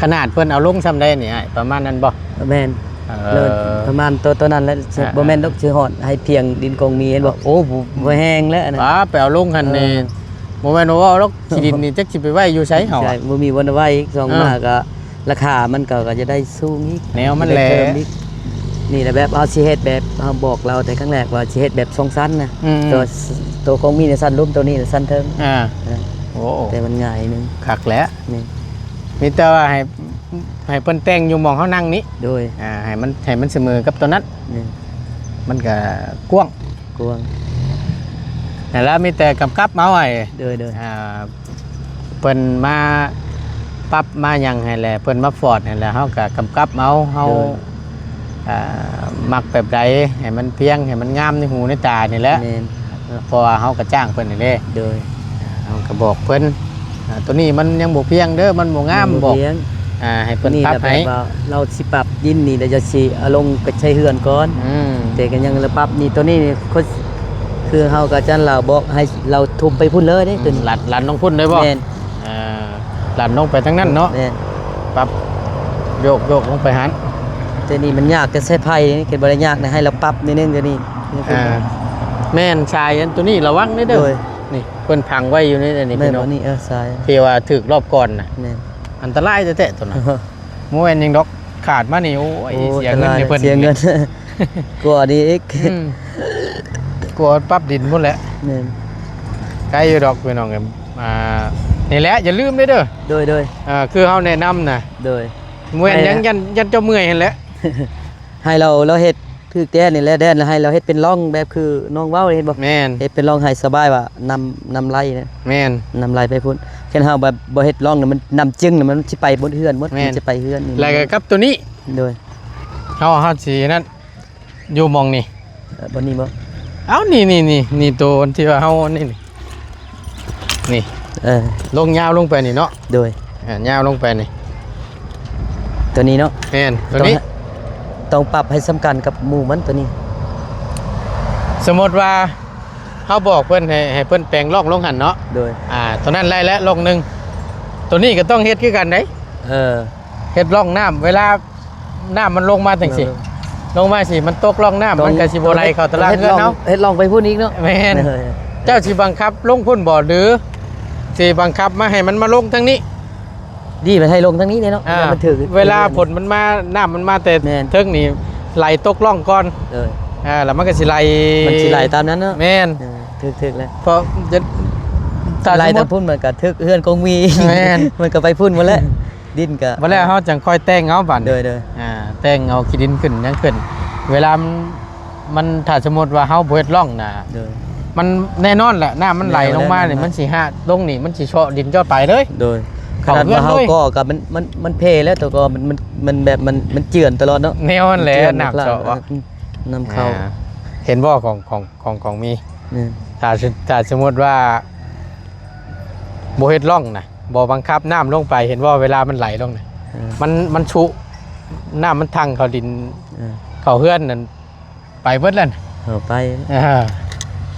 ຂະໜາດເພິ່ນເອົາລົງຊ່ຳໃດນີ້ອ້າຍ ປະມານນັ້ນບໍ່? ແມ່ນ. ເອີ ເລີຍປະມານໂຕ ໂຕນັ້ນແຫຼະ. ອ່າ ບໍ່ແມ່ນດອກ ຊິຮອດໃຫ້ພຽງດິນກອງມີ ເຫັນບໍ່? ໂອ້ ບໍ່ແຮງແລ້ວອັນນັ້ນ. ປ້າ ໄປເອົາລົງຫັ້ນນີ້ ເອີ ບໍ່ແມ່ນວ່າເວົ້າດອກ ທີ່ດິນນີ້ຈັກຊິໄປໄວ້ຢູ່ໃສເຮົາ ໃຊ່ ບໍ່ມີບ່ອນໄວ້. ສອງ ເອີ ມາກໍ ລາຄາມັນກໍ ກໍຈະໄດ້ສູງອີກ ແນວມັນແຫຼະ ໄດ້ເພີ່ມອີກ. ນີ້ແຫຼະ ແບບເຮົາຊິເຮັດແບບ ເຮົາບອກລາວແຕ່ຄັ້ງແລກວ່າຊິເຮັດແບບສອງຊັ້ນນະ. ອືມໆ ໂຕ ໂຕຂອງມີໃນຊັ້ນລຸ່ມ ໂຕນີ້ໃນຊັ້ນເທິງ. ອ່າ ເອີ ໂອ້ ແຕ່ມັນງ່າຍໜຶ່ງ ຄັກແຫຼະ. ນີ້ ມີແຕ່ວ່າໃຫ້ ໃຫ້ເພິ່ນແຕ່ງຢູ່ໝ່ອງເຮົານັ່ງນີ້. ໂດຍ. ອ່າ ໃຫ້ມັນ ໃຫ້ມັນສະເໝີກັບໂຕນັ້ນ. ນີ້ ມັນກໍກວ້າງ ກວ້າງ ນັ້ນລະ ມີແຕ່ກຳກັບເອົາໃຫ້. ໂດຍໆ. ອ່າ ເພິ່ນມາປັບມາຫຍັງໃຫ້ແຫຼະ ເພິ່ນມາຟອດໃຫ້ແຫຼະ ເຮົາກໍກຳກັບເອົາ ເຮົາ ໂດຍ ອ່າ ມັກແບບໃດໃຫ້ມັນພຽງ ໃຫ້ມັນງາມໃນຫູໃນຕານີ້ແຫຼະ. ແມ່ນ. ເພາະວ່າເຮົາກໍຈ້າງເພິ່ນນີ້ເດ້. ໂດຍ. ເຮົາກໍບອກເພິ່ນ ອ່າ ໂຕນີ້ມັນຍັງບໍ່ພຽງເດີ ມັນບໍ່ງາມ ມັນບໍ່ພຽງ ບອກ ອ່າ ໃຫ້ເພິ່ນປັບໃຫ້. ນີ້ລະແບບວ່າລາວຊິປັບດິນນີ້ ລະຈະຊິເອົາລົງໄປໃສ່ເຮືອນກ່ອນ. ອືມ ແຕ່ກໍຍັງລະປັບນີ້ ໂຕນີ້ນີ້ ຄືເຮົາກໍຈັນລາວບອກໃຫ້ລາວທຸ່ມໄປພຸ້ນເລີຍເດ້. ອືມ ໂຕນີ້ ລັດ ລັດລົງພຸ້ນເລີຍບໍ່? ແມ່ນ. ອ່າ ລັດລົງໄປທາງນັ້ນເນາະ. ແມ່ນ. ປັບໂຍກ ໂຍກລົງໄປຫັ້ນ. ແຕ່ນີ້ມັນຍາກແຕ່ສາຍໄຟນີ້ ເຮັດບໍ່ໄດ້ຍາກນະ ໃຫ້ລາວປັບນິດໜຶ່ງ. ໂຕນີ້ ອ່າ ແມ່ນ ສາຍອັນໂຕນີ້ລະວັງເດີ. ໂດຍ. ນີ້ ເພິ່ນຝັງໄວ້ຢູ່ໃນອັນນີ້ ໂຕນີ້ ເອີ ສາຍ ທີ່ວ່າຖືກລອບກ່ອນນະ. ແມ່ນ. ອັນຕະລາຍແທ້ໆໂຕນັ້ນ ບໍ່ແມ່ນຫຍັງດອກ ຂາດມານີ້ ໂອ້ຍ ໂອ້ ເສຍເງິນໃຫ້ເພິ່ນ ເສຍເງິນ ກວ່ານີ້ອີກ. ອືມ ກວ່າປັບດິນພຸ້ນແຫຼະ. ແມ່ນ. ໄກຢູ່ດອກພີ່ນ້ອງເອີຍ. ອ່າ ນີ້ແຫຼະ ຢ່າລືມເດີ. ໂດຍໆ. ອ່າ ຄືເຮົາແນະນຳນະ. ໂດຍ. ບໍ່ແມ່ນຫຍັງ ຢ້ານ ຢ້ານເຈົ້າເມື່ອຍຫັ້ນແຫຼະ ໃຫ້ລາວ ລາວເຮັດ ຖືກແດດນີ້ແຫຼະ ແດດລະໃຫ້ລາວເຮັດເປັນຮ່ອງແບບຄືນ້ອງເວົ້າເຫັນບໍ່? ແມ່ນ ເຮັດເປັນຮ່ອງໃຫ້ສະບາຍວ່ານ້ຳ ນ້ຳໄຫຼນະ ແມ່ນ ນ້ຳໄຫຼໄປພຸ້ນ. ຄັນເຮົາແບບບໍ່ເຮັດຮ່ອງນະ ມັນ ນ້ຳຈຶ້ງນະ ມັນຊິໄປໝົດເຮືອນໝົດ ແມ່ນ ມັນຊິໄປເຮືອນນີ້ ແລ້ວກໍກັບໂຕນີ້ ໂດຍ ເຮົາ ເຮົາຊິນັ້ນ ຢູ່ໝ່ອງນີ້ ເອີ ບ່ອນນີ້ບໍ່? ເອົ້າ ນີ້ ນີ້ ນີ້ ນີ້ ໂຕທີ່ວ່າເຮົານີ້ ນີ້ ນີ້ ເອີ ລົງຍາວລົງໄປນີ້ເນາະ ໂດຍ ອ່າ ຍາວລົງໄປນີ້ ໂຕນີ້ເນາະ ແມ່ນ ໂຕນີ້ ຕ້ອງ ຕ້ອງປັບໃຫ້ສ່ຳກັນກັບໝູ່ມັນ ໂຕນີ້. ສົມມຸດວ່າເຮົາບອກເພິ່ນໃຫ້ ໃຫ້ເພິ່ນແປງຮ່ອງລົງຫັ້ນເນາະ ໂດຍ ອ່າ ໂຕນັ້ນໄດ້ແລ້ວຮ່ອງໜຶ່ງ ໂຕນີ້ກໍຕ້ອງເຮັດຄືກັນເດ້ ເອີ ເຮັດຮ່ອງນ້ຳ ເວລາ ນ້ຳມັນລົງມາຈັ່ງຊີ້ ລົງມາຊີ້ ມັນຕົກຮ່ອງນ້ຳ ຕ້ອງ ມັນກໍຊິບໍ່ໄຫຼເຂົ້າຕະຫຼາດເຮືອນເຮົາ ເຮັດຮ່ອງໄປພຸ້ນອີກເນາະ ແມ່ນ ເອີ ເຈົ້າຊິບັງຄັບລົງພຸ້ນບໍ່ ຫຼືຊິບັງຄັບມາໃຫ້ມັນມາລົງທາງນີ້? ດີມັນໃຫ້ລົງທາງນີ້ເດ້ເນາະ ອ່າ ມັນຖືກ ເວລາຝົນມັນມາ ນ້ຳມັນມາແຕ່ ແມ່ນ ເທິງນີ້ ໄຫຼຕົກຮ່ອງກ່ອນ ເອີ ອ່າ ແລ້ວມັນກໍຊິໄຫຼ ມັນຊິໄຫຼຕາມນັ້ນເນາະ ແມ່ນ ເອີ ຖືກ ຖືກແລ້ວ ເພາະຈະ ຖ້າໄຫຼຕາມພຸ້ນມັນກໍຖືກເຮືອນກົງມີ ແມ່ນ ມັນກໍໄປພຸ້ນໝົດແລ້ວ. ດິນກະ ບັດແລ້ວເຮົາຈັ່ງຄ່ອຍແຕ່ງເອົາບັດນີ້ ໂດຍ ໂດຍ ອ່າ ແຕ່ງເອົາຂີ້ດິນຂຶ້ນຫຍັງຂຶ້ນ ເວລາມັນ ມັນ ຖ້າສົມມຸດວ່າເຮົາບໍ່ເຮັດຮ່ອງນະ ໂດຍ ມັນແນ່ນອນແຫຼະ ນ້ຳມັນໄຫຼລົງມານີ້ ແນ່ນອນແຫຼະ ມັນຊິຫາລົງນີ້ ມັນຊິເຊາະດິນເຈົ້າໄປເລີຍ ໂດຍ ເຂົ້າເຮືອນເລີຍ ຂະໜາດວ່າເຮົາກໍ່ກໍມັນ ມັນ ມັນເພແລ້ວ ແຕ່ກໍມັນ ມັນ ມັນແບບ ມັນ ມັນເຈື່ອນຕະຫຼອດເນາະ ແນ່ນອນແຫຼະ ມັນເຈື່ອນ ນ້ຳເຊາະ ເອີ ອືມ ນ້ຳເຂົ້າ ອ່າ ເຫັນບໍ່ ຂອງ ຂອງ ຂອງ ຂອງມີ ແມ່ນ ຖ້າ ຖ້າສົມມຸດວ່າບໍ່ເຮັດຮ່ອງນະ ບໍ່ບັງຄັບນ້ຳລົງໄປ ເຫັນບໍ່ ເວລາມັນໄຫຼລົງນະ ເອີ ມັນ ມັນຊຸ ນ້ຳມັນທັ່ງເຂົ້າດິນ ເອີ ເຂົ້າເຮືອນນັ້ນ ໄປເບິດແລ້ວ ເອີ ໄປ ອ່າ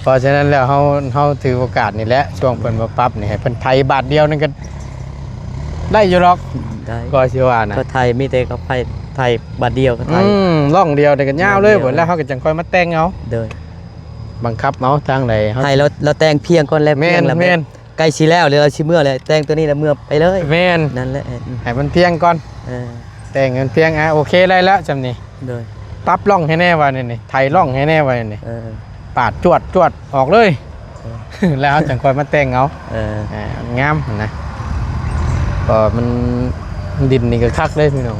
ເພາະສະນັ້ນແລ້ວ ເຮົາ ເຮົາຖືໂອກາດນີ້ແຫຼະ ຊ່ວງເພິ່ນມາປັບນີ້ ໃຫ້ເພິ່ນໄຖບາດດຽວນັ້ນກໍໄດ້ຢູ່ດອກ ໄດ້ ກໍຊິວ່ານະ ກໍໄຖ ມີແຕ່ກໍໄຖ ໄຖບາດດຽວກໍໄຖ ອືມ ຮ່ອງດຽວນີ້ກໍຍາວເລີຍ ຮ່ອງດຽວ ແລ້ວເຮົາກໍຈັ່ງຄ່ອຍມາແຕ່ງເອົາ ໂດຍ ບັງຄັບເອົາທາງໃດເຮົາ ໃຫ້ລາວ ລາວແຕ່ງພຽງກ່ອນແລ້ວ ແມ່ນ ພຽງແລ້ວ ແມ່ນ ໃກ້ຊິແລ້ວ ແລ້ວຊິເມືອແລ້ວ ແຕ່ງໂຕນີ້ແລ້ວເມືອໄປເລີຍ ແມ່ນ ນັ້ນແຫຼະ ໃຫ້ມັນພຽງກ່ອນ ເອີ ແຕ່ງໃຫ້ມັນພຽງ ອ່າ ໂອເຄ ໄດ້ແລ້ວຊ່ຳນີ້ ໂດຍ ປັບຮ່ອງໃຫ້ແນ່ວ່ານີ້ ໄຖຮ່ອງໃຫ້ແນ່ວ່ານີ້ ເອີ ປາດຈວດ ຈວດອອກເລີຍ ເອີ ແລ້ວເຮົາຈັ່ງຄ່ອຍມາແຕ່ງເອົາ ເອີ ອ່າ ງາມຫັ້ນນະ ກໍມັນ ດິນນີ້ກໍຄັກເດ້ພີ່ນ້ອງ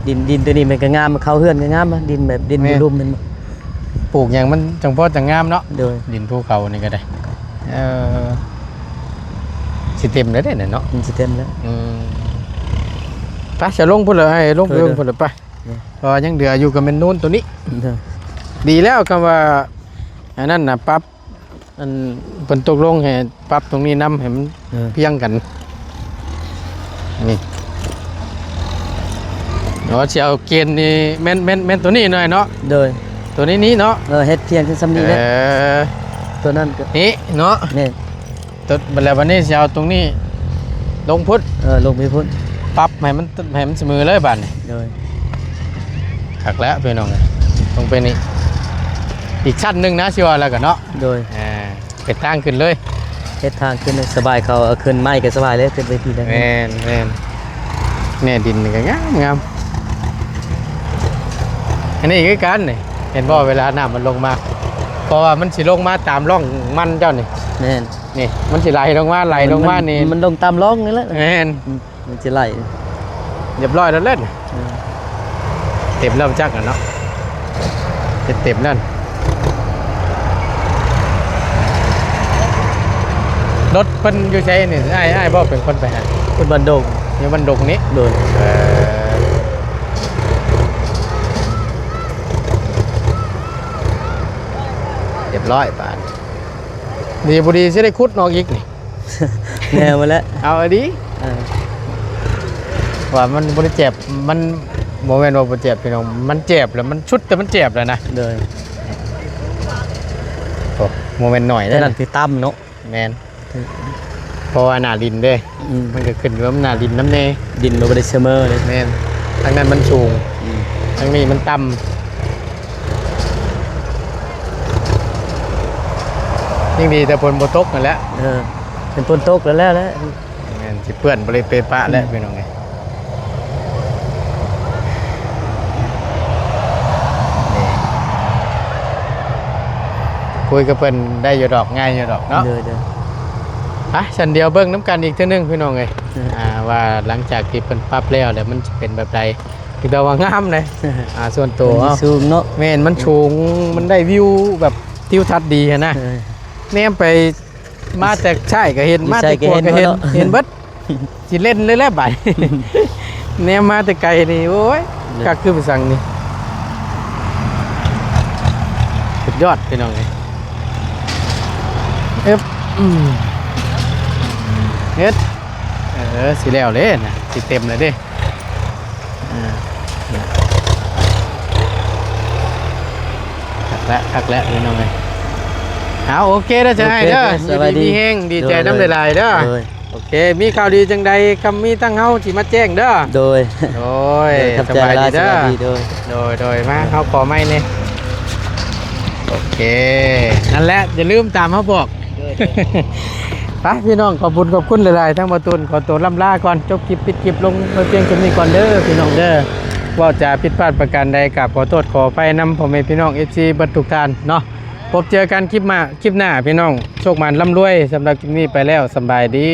ດິນ ດິນໂຕນີ້ມັນກໍງາມ ເຂົ້າເຮືອນກໍງາມ ດິນແບບດິນ ແມ່ນ ລຸ່ມໆ ແມ່ນບໍ່? ປູກຫຍັງມັນຈັ່ງພໍຈັ່ງງາມເນາະ ໂດຍ ດິນພູເຂົານີ້ກໍໄດ້ ເອີ ຊິເຕັມແລ້ວເດ້ເນາະ ມັນຊິເຕັມແລ້ວ ອືມ ໄປ ຈະລົງພຸ້ນເລີຍ ໃຫ້ລົງ ເອີ ເອີ ເບິ່ງພຸ້ນເລີຍ ໄປ ເອີ ເພາະວ່າຍັງເຫຼືອຢູ່ກໍແມ່ນນູນໂຕນີ້ ເອີ ດີແລ້ວ ຄຳວ່າ ອັນນັ້ນນະ ປັບ ອັນ ເພິ່ນຕົກລົງໃຫ້ປັບຕົງນີ້ນຳ ໃຫ້ມັນ ເອີ ພຽງກັນ ນີ້ ອໍ ຊິເອົາເກນນີ້ ແມ່ນ ແມ່ນ ແມ່ນໂຕນີ້ໜ້ອຍເນາະ ໂດຍ ໂຕນີ້ນີ້ເນາະ ເອີ ເຮັດພຽງແຕ່ຊ່ຳນີ້ແຫຼະ ເອີ ໂຕນັ້ນກໍ ນີ້ເນາະ ແມ່ນ ຕົດ ແລ້ວບັດນີ້ຊິເອົາຕົງນີ້ລົງພຸ້ນ ເອີ ລົງໄປພຸ້ນ ປັບໃຫ້ມັນ ໃຫ້ມັນສະເໝີເລີຍບາດນີ້ ໂດຍ ຄັກແລ້ວພີ່ນ້ອງ ລົງໄປນີ້ ອີກຊັ້ນໜຶ່ງນະ ຊິວ່າແລ້ວກໍເນາະ ໂດຍ ອ່າ ເປັນທາງຂຶ້ນເລີຍ ເຮັດທາງຂຶ້ນສະບາຍ ເຂົາເອົາຂຶ້ນໄມ້ກໍສະບາຍເລີຍ ຂຶ້ນໄປພີ້ໄດ້ ແມ່ນ ແມ່ນ ແນ່ ດິນນີ້ກໍງາມ ງາມ ອັນນີ້ຄືກັນນີ້ ເຫັນບໍ່ ເວລານ້ຳມັນລົງມາ ເພາະວ່າມັນຊິລົງມາຕາມຮ່ອງມັນເຈົ້ານີ້ ແມ່ນ ນີ້ ມັນຊິໄຫຼລົງມາ ໄຫຼລົງມານີ້ ມັນລົງຕາມຮ່ອງນີ້ແຫຼະ ແມ່ນ ອືມ ມັນຊິໄຫຼ ຮຽບຮ້ອຍແລ້ວແຫຼະ ເອີ ເຕັມແລ້ວຈັກຫັ້ນເນາະ ເຕັມ ເຕັມແລ້ວ ລົດເພິ່ນຢູ່ໃສນີ້ ອ້າຍ ອ້າຍບໍ່ເປັນຄົນໄປຫາ? ຄົນບ້ານດົງ ຢູ່ບ້ານດົງນີ້ ໂດຍ ເອີ ຮຽບຮ້ອຍບາດ ດີບໍ່ດີຊິໄດ້ຂຸດອອກອີກນີ້ ແນວມາແລ້ວ ເອົາອີ່ຫຼີ ເອີ ວ່າມັນບໍ່ໄດ້ແຈບ ມັນບໍ່ແມ່ນວ່າບໍ່ແຈບພີ່ນ້ອງ ມັນແຈບແລ້ວ ມັນຊຸດແຕ່ມັນແຈບແລ້ວນະ ໂດຍ ໂອ້ ບໍ່ແມ່ນໜ້ອຍເດ້ ນັ້ນຄືຕ່ຳເນາະ ແມ່ນ ເພາະວ່າໜ້າດິນເດ້ ອືມ ມັນກໍຂຶ້ນຢູ່ກັບໜ້າດິນນຳແດ່ ດິນມັນບໍ່ໄດ້ສະເໝີເດ້ ແມ່ນ ທາງນັ້ນມັນສູງ ອືມ ທາງນີ້ມັນຕ່ຳ ຍັງດີແຕ່ຝົນບໍ່ຕົກນັ້ນແຫຼະ ເອີ ເປັນຝົນຕົກແລ້ວແຫຼະ ແມ່ນ ຊິເປື້ອນບໍ່ໄດ້ເປະປະແຫຼະ ອືມ ພີ່ນ້ອງເອີຍ ນີ້ ຄຸຍກັບເພິ່ນໄດ້ຢູ່ດອກ ງ່າຍຢູ່ດອກເນາະ ໂດຍໆ ໄປ ຊັ້ນດຽວເບິ່ງນຳກັນອີກເທື່ອໜຶ່ງ ພີ່ນ້ອງເອີຍ ເອີ ອ່າ ວ່າຫຼັງຈາກທີ່ເພິ່ນປັບແລ້ວ ແລ້ວມັນຊິເປັນແບບໃດ ຄືແຕ່ວ່າງາມເດ້ ອ່າ ສ່ວນໂຕ ມັນ ເອົ້າ ສູງເນາະ ແມ່ນ ມັນສູງ ມັນໄດ້ວິວແບບທິວທັດດີຫັ້ນນະ ເອີ ແນມໄປ ມາແຕ່ຊ້າຍກໍເຫັນ ຢູ່ ມາແຕ່ຂວາກໍເຫັນ ໃສກໍເຫັນ ເຫັນເບິດ ເນາະ ຊິເຫຼັ້ນເລີຍແຫຼະບາດ ແນມມາແຕ່ໄກນີ້ ໂອ້ຍ ເນາະ ຄັກຄືໄປສັງນີ້ ສຸດຍອດພີ່ນ້ອງເອີຍ ເອີບ ອືມ ເຮັດ ເອີ ຊິແລ້ວເດ້ນະ ຊິເຕັມແລ້ວເດ້ ອ່າ ຄັກແລ້ວ ຄັກແລ້ວພີ່ນ້ອງເອີຍ ເອົາ ໂອເຄເດີ ໂອເຄ ຈະໃຫ້ເດີ ສະບາຍດີ ຢູ່ດີມີແຮງ ດີໃຈນຳຫຼາຍໆເດີ ໂດຍ ໂອເຄ ມີຂ່າວດີຈັ່ງໃດ ຄຳມີທາງເຮົາຊິມາແຈ້ງເດີ ໂດຍ ໂດຍ ໂດຍ ຂອບໃຈຫຼາຍ ສະບາຍດີເດີ ສະບາຍດີ ໂດຍ ໂດຍ ໂດຍ ມາ ເຮົາຂໍໄມ້ແດ່ ໂອເຄ ນັ້ນແຫຼະ ຢ່າລືມຕາມເຮົາບອກ ໂດຍ ໂດຍ ໄປພີ່ນ້ອງ ຂອບຄຸນ ຂອບຄຸນຫຼາຍໆ ທັງບ່າວຕູນ ຂໍຕົວລ່ຳລາກ່ອນ ຈົບຄລິບ ປິດຄລິບລົງໄວ້ພຽງສ່ຳນີ້ກ່ອນເດີພີ່ນ້ອງເດີ ເວົ້າຈາຜິດພາດປະການໃດ ກາບຂໍໂທດຂໍອະໄພນຳພໍ່ແມ່ພີ່ນ້ອງ ເອັຟຊີ ເບິດທຸກທ່ານເນາະ ພົບເຈີກັນຄລິບມາ ຄລິບໜ້າພີ່ນ້ອງ ໂຊກໝານລ່ຳລວຍ ສຳລັບຄລິບນີ້ໄປແລ້ວ ສຳບາຍດີ.